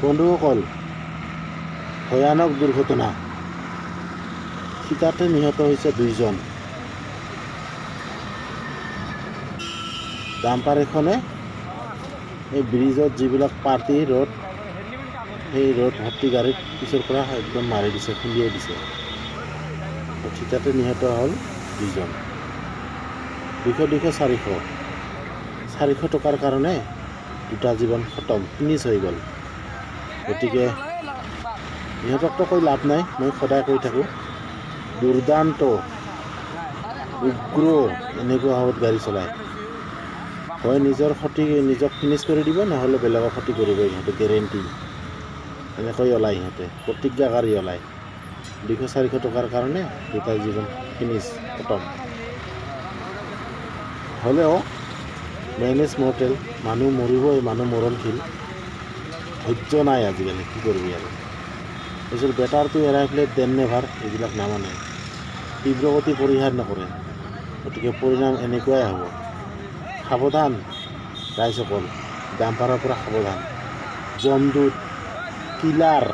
বন্ধুসকল, ভয়ানক দুৰ্ঘটনা। থিতাতে নিহত হৈছে দুইজন। ডাম্পাৰ এখনে এই ব্ৰিজত যিবিলাক পাৰ্টি ৰ'ড, সেই ৰ'ড ভৰ্তি গাড়ীত পিছৰ পৰা একদম মাৰি দিছে, খুন্দিয়াই দিছে। থিতাতে নিহত হ'ল দুইজন। 200, 200, 400, 400 টকাৰ কাৰণে দুটা জীৱন খতম, ফিনিছ হৈ গ'ল। গতিকে ইহঁতকতো কৈ লাভ নাই, মই সদায় কৈ থাকোঁ, দুৰ্দান্ত উগ্ৰ এনেকুৱা ভাৱত গাড়ী চলায়। হয় নিজৰ ক্ষতি, নিজক ফিনিছ কৰি দিব, নহ'লে বেলেগক ক্ষতি কৰিব ইহঁতে, গেৰেণ্টি। এনেকৈ ওলায় ইহঁতে, প্ৰতিজ্ঞাকাৰী ওলায়। 200 400 টকাৰ কাৰণে দুটা জীৱন ফিনিছ, খতম। হ'লেও মেন is mortal, মানুহ মৰিবই, মানুহ মৰণশীল। ধৈৰ্য নাই আজিকালি, কি কৰিবি আৰু। তাৰপিছত "Better to arrive late than never", এইবিলাক নামানে, তীব্ৰ গতি পৰিহাৰ নকৰে। গতিকে পৰিণাম এনেকুৱাই হ'ব। সাৱধান ৰাইজসকল, ডাম্পাৰৰ পৰা সাৱধান। যমদূত, কিলাৰ।